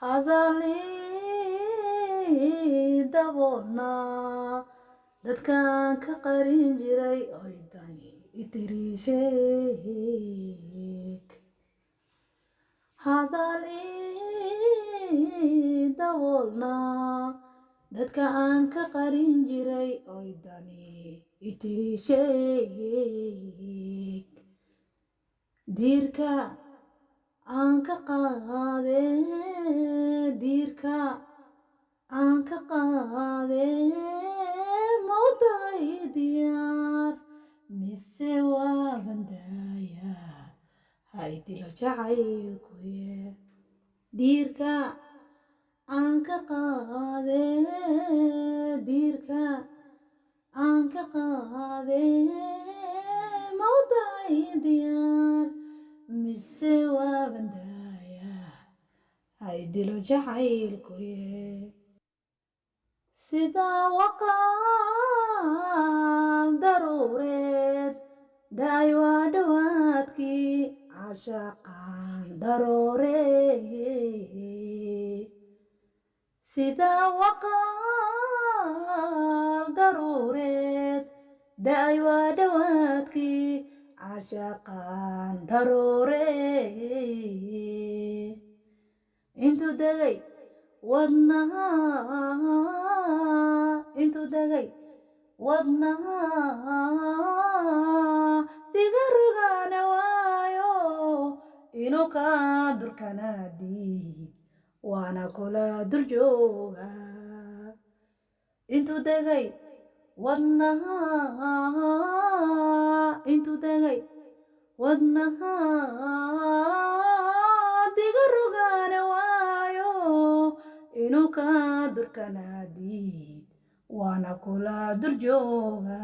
Hadal ii daboolnaa dadkaan ka qarin jiray, oydani itiri sheeg. Hadal ii daboolnaa dadka aan ka qarin jiray, oydani itiri sheeg. Diirka aan ka qaadee, diirka aan ka qaadee, mawtahay diyaar mise waa bandaaya haydilo jacaylkuye? Diirka aan ka qaadee, diirka aan ka qaadee, mawtahay diyaar mise waa bandaaya haydilo jacaylkuye? Sida waqaal daruureed da'ay waa dhowaadkii cashaqaan daruure. Sida waqaal daruureed da'ay waa dhowaadkii cashaqaan daruure. Intuu degay wadnaha, intuu degay wadnaha, diga rogaana waayo inuu kaa durkana diid, waana kula dul jooga. Intuu degay wadnaha, intuu degay wadnaha, diga rogaana waayo inuu kaa durkana diid, waana kula dul jooga.